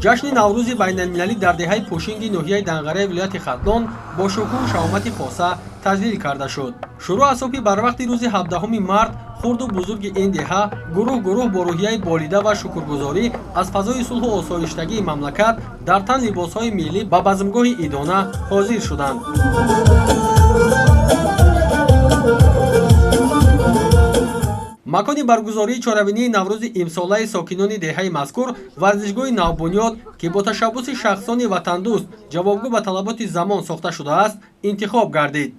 Ҷашни Наврӯзи байналмилалӣ дар деҳаи Пӯшинги ноҳияи Данғараи вилояти Хатлон бо шукӯҳу шаҳомати хоса таҷлил карда шуд. Шурӯъ аз субҳи барвақти рӯзи 17 март хурду бузурги ин деҳа гурӯҳ гурӯҳ бо рӯҳияи болида ва шукргузорӣ аз фазои сулҳу осоиштагии мамлакат дар тан либосҳои миллӣ ба базмгоҳи идона ҳозир шуданд. Макони баргузории чорабинии Наврӯзи имсолаи сокинони деҳаи мазкур варзишгоҳи навбунёд, ки бо ташаббуси шахсони ватандӯст ҷавобгӯ ба талаботи замон сохта шудааст, интихоб гардид.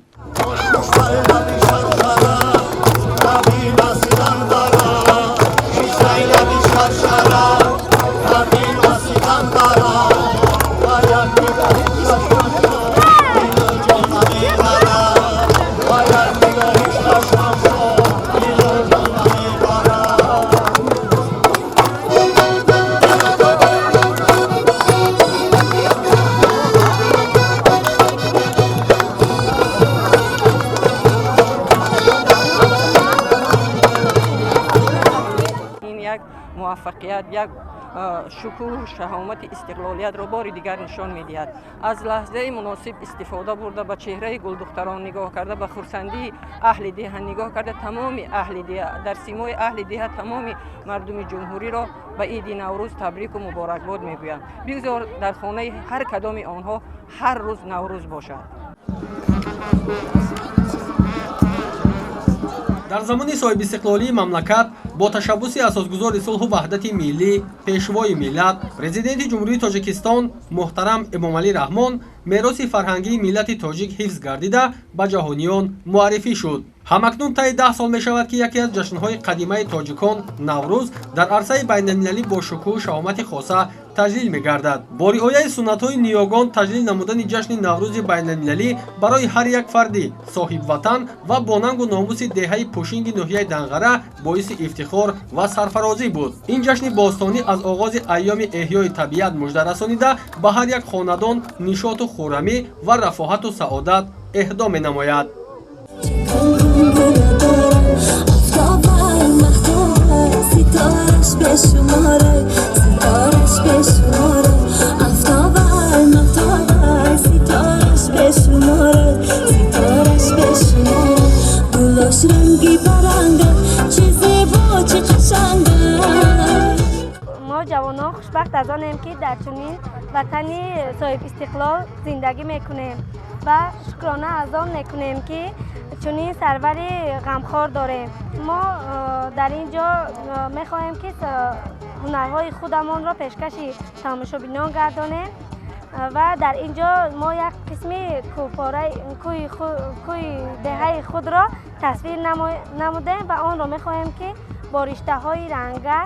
Муваффақият як шукӯҳу шаҳомати истиқлолиятро бори дигар нишон медиҳад. Аз лаҳзаи муносиб истифода бурда, ба чеҳраи гулдухтарон нигоҳ карда, ба хурсандии аҳли деҳа нигоҳ карда, тамоми аҳли деҳа дар симои аҳли деҳа тамоми мардуми ҷумҳуриро ба иди Наврӯз табрику муборакбод мегӯянд. Бигзор дар хонаи ҳар кадоми онҳо ҳар рӯз Наврӯз бошад. Дар замони соҳибистиқлолии мамлакат бо ташаббуси асосгузори сулҳу ваҳдати миллӣ, пешвои миллат, президенти Ҷумҳурии Тоҷикистон муҳтарам Эмомалӣ Раҳмон мероси фарҳангии миллати тоҷик ҳифз гардида ба ҷаҳониён муаррифӣ шуд. Ҳамакнун таи 10 сол мешавад, ки яке аз ҷашнҳои қадимаи тоҷикон Наврӯз дар арсаи байналмилалӣ бо шукӯҳу шаҳомати хоса таҷлил мегардад. Бо риояи суннатҳои ниёгон таҷлил намудани ҷашни Наврӯзи байналмилалӣ барои ҳар як фарди соҳибватан ва бо нангу номуси деҳаи Пӯшинги ноҳияи Данғара боиси ифтихор ва сарфарозӣ буд. Ин ҷашни бостонӣ аз оғози айёми эҳёи табиат мужда расонида ба ҳар як хонадон нишоту хуррамӣ ва рафоҳату саодат эҳдо менамояд. Мо ҷавонон хушбахт аз онем, ки дар чунин ватани соҳибистиқлол зиндагӣ мекунем ва шукрона аз он мекунем, ки чунин сарвари ғамхор дорем. Мо дар ин ҷо мехоҳем, ки ҳунарҳои худамонро пешкаши тамошобинон гардонем ва дар ин ҷо мо як қисми кӯҳи деҳаи худро тасвир намудем ва онро мехоҳем, ки бо риштаҳои ранга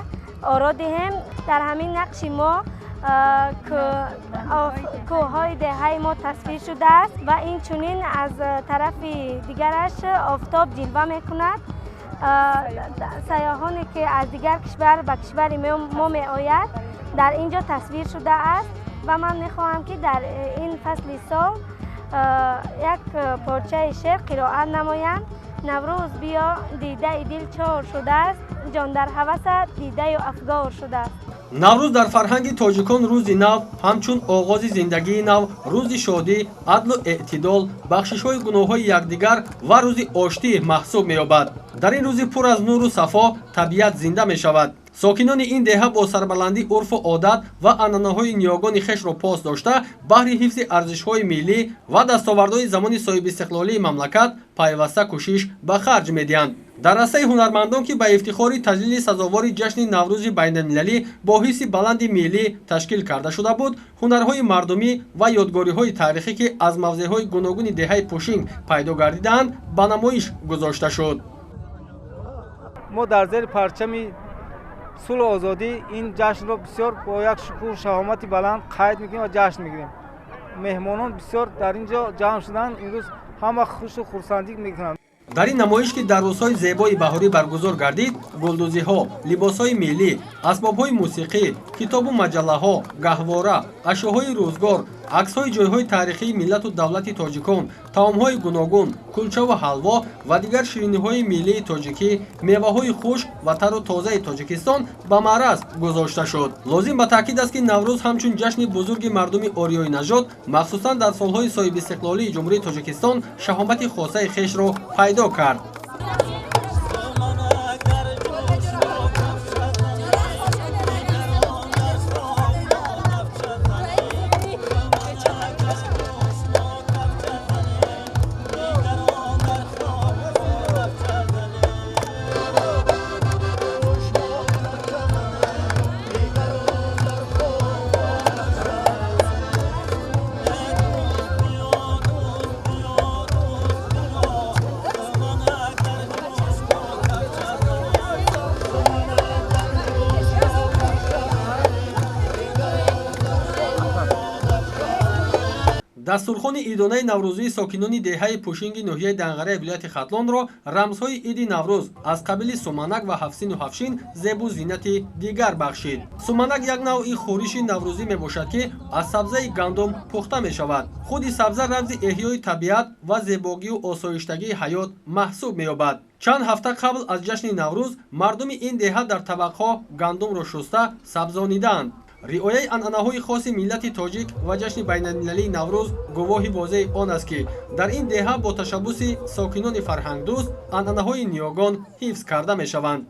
оро диҳем. Дар ҳамин нақши мо кӯҳҳои деҳаи мо тасвир шудааст ва инчунин аз тарафи дигараш офтоб ҷилва мекунад. Сайёҳоне, ки аз дигар кишвар ба кишвари мо меояд, дар ин ҷо тасвир шудааст ва ман мехоҳам, ки дар ин фасли сол як порчаи шеър қироат намоям. Наврӯз биё, дидаи дил чор шудааст, ҷон дар ҳавасат дидаю афгор шудааст. Наврӯз дар фарҳанги тоҷикон рӯзи нав ҳамчун оғози зиндагии нав, рӯзи шодӣ, адлу эътидол, бахшишҳои гуноҳҳои якдигар ва рӯзи оштӣ маҳсуб меёбад. Дар ин рӯзи пур аз нуру сафо табиат зинда мешавад. Сокинони ин деҳа бо сарбаландӣ урфу одат ва анъанаҳои ниёгони хешро пос дошта, баҳри ҳифзи арзишҳои миллӣ ва дастовардҳои замони соҳибистиқлолии мамлакат пайваста кӯшиш ба харҷ медиҳанд. Дар расаи ҳунармандон, ки ба ифтихори таҷлили сазовори ҷашни Наврӯзи байналмилалӣ бо ҳисси баланди миллӣ ташкил карда шуда буд, ҳунарҳои мардумӣ ва ёдгориҳои таърихӣ, ки аз мавзеъҳои гуногуни деҳаи Пӯшинг пайдо гардидаанд, ба намоиш гузошта шуд. Мо дар зери парчами сулҳу озодӣ ин ҷашнро бисёр бо як шукӯҳу шаҳомати баланд қайд мекунем ва ҷашн мегирем. Меҳмонон бисёр дар ин ҷо ҷамъ шуданд, имрӯз ҳама хушу хурсандӣ мекунанд. Дар ин намоиш, ки дар рӯзҳои зебои баҳорӣ баргузор гардид, гулдӯзиҳо, либосҳои миллӣ, асбобҳои мусиқӣ, китобу маҷаллаҳо, гаҳвора, ашёҳои рӯзгор, Аксҳои ҷойҳои таърихии миллату давлати тоҷикон, таомҳои гуногун, кулчаву ҳалво ва дигар шириниҳои миллии тоҷикӣ, меваҳои хушк ва тару тозаи Тоҷикистон ба маъраз гузошта шуд. Лозим ба таъкид аст, ки Наврӯз ҳамчун ҷашни бузурги мардуми ориёи нажод, махсусан дар солҳои соҳибистиқлолии Ҷумҳурии Тоҷикистон шаҳомати хосаи хешро пайдо кард. Дастурхони идонаи наврӯзии сокинони деҳаи Пӯшинги ноҳияи Данғараи вилояти Хатлонро рамзҳои иди Наврӯз аз қабили суманак ва ҳафсину ҳафшин зебу зинати дигар бахшид. Суманак як навъи хӯриши наврӯзӣ мебошад, ки аз сабзаи гандум пухта мешавад. Худи сабза рамзи эҳёи табиат ва зебогию осоиштагии ҳаёт маҳсуб меёбад. Чанд ҳафта қабл аз ҷашни Наврӯз мардуми ин деҳа дар табақҳо гандумро шуста сабзонидаанд. Риояи анъанаҳои хоси миллати тоҷик ва ҷашни байналмилалии Наврӯз гувоҳи возеҳи он аст, ки дар ин деҳа бо ташаббуси сокинони фарҳангдӯст анъанаҳои ниёгон ҳифз карда мешаванд.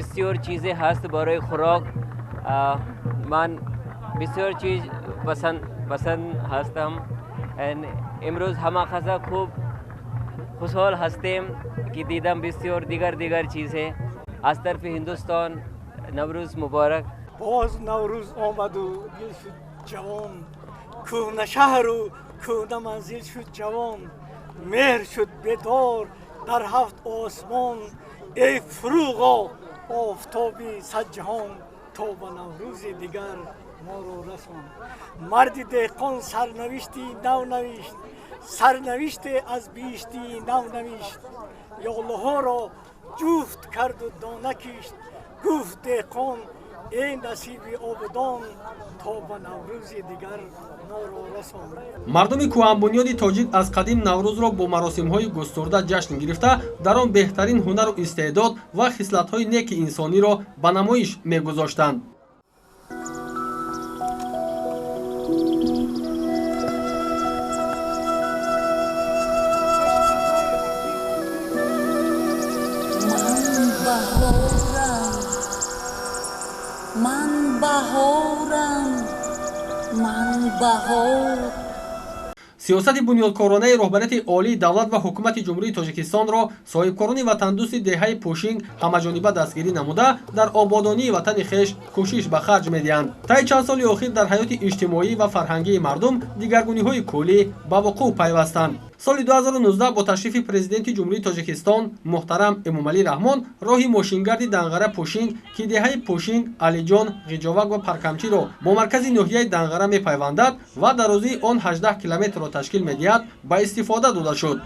بسیار چیزی هست برای خوراک. من بسیار چیز پسند هستم. امروز همه خزا خوب خوشحال هستیم که دیدم بسیار دیگر دیگر چیزه. از طرف هندوستان نوروز مبارک. باز نوروز آمد و دل شد جوان، کهنه شهر و کهنه منزل شد جوان، مهر شد بیدار در هفت آسمان، ای فروغا آفتابی صد جهان، تا به نوروز دیگر ما را رسان. مرد دهقان سرنوشتی نو نوشت، سرنوشت از بیشتی نو نوشت، یالها را جفت کرد و دانه کشت، گفت دهقان ای نصیب آبدان، تا به نوروز دیگر ما را رسان. Мардуми кӯҳанбунёди тоҷик аз қадим Наврӯзро бо маросимҳои густурда ҷашн гирифта, дар он беҳтарин ҳунару истеъдод ва хислатҳои неки инсониро ба намоиш мегузоштанд. Ман баҳорам, ман баҳор. Сиёсати бунёдкоронаи роҳбарияти олии давлат ва ҳукумати Ҷумҳурии Тоҷикистонро соҳибкорони ватандӯсти деҳаи Пӯшинг ҳамаҷониба дастгирӣ намуда, дар ободонии ватани хеш кӯшиш ба харҷ медиҳанд. Таи чанд соли охир дар ҳаёти иҷтимоӣ ва фарҳангии мардум дигаргуниҳои куллӣ ба вуқӯъ пайвастанд. Соли 2019 бо ташрифи Президенти Ҷумҳурии Тоҷикистон муҳтарам Эмомалӣ Раҳмон роҳи мошингарди Данғара Пӯшинг, ки деҳаи Пӯшинг, Алиҷон, Ғиҷовак ва Паркамчиро бо маркази ноҳияи Данғара мепайвандад ва дарозии он 18 километрро ташкил медиҳад, ба истифода дода шуд.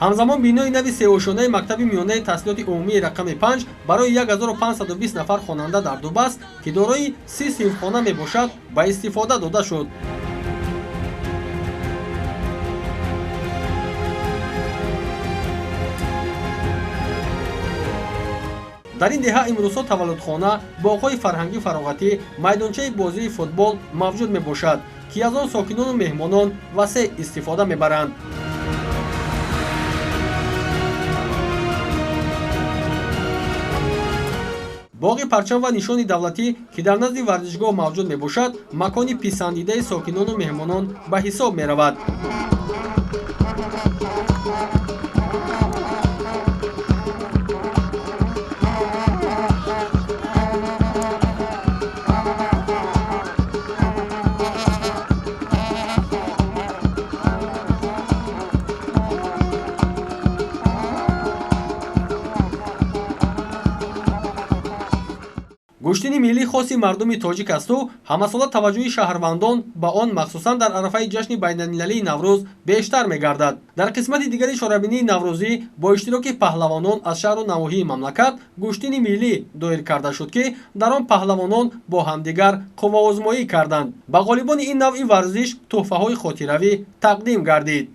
Ҳамзамон бинои нави сеошонаи мактаби миёнаи таҳсилоти умумии рақами 5 барои 1520 нафар хонанда дар Дубаст, ки дорои 30 синфхона мебошад, ба истифода дода шуд. Дар ин деҳа имрӯзҳо таваллудхона, боғҳои фарҳангӣ фароғатӣ, майдончаи бозии футбол мавҷуд мебошад, ки аз он сокинону меҳмонон васеъ истифода мебаранд. Боғи парчам ва нишони давлатӣ, ки дар назди варзишгоҳ мавҷуд мебошад, макони писандидаи сокинону меҳмонон ба ҳисоб меравад. Гӯштини миллӣ хоси мардуми тоҷик асту ҳамасола таваҷҷӯҳи шаҳрвандон ба он, махсусан дар арафаи ҷашни байналмилалии Наврӯз, бештар мегардад. Дар қисмати дигари чорабинии наврӯзӣ бо иштироки паҳлавонон аз шаҳру навоҳии мамлакат гӯштини миллӣ доир карда шуд, ки дар он паҳлавонон бо ҳамдигар қувваозмоӣ карданд. Ба ғолибони ин навъи варзиш тӯҳфаҳои хотиравӣ тақдим гардид.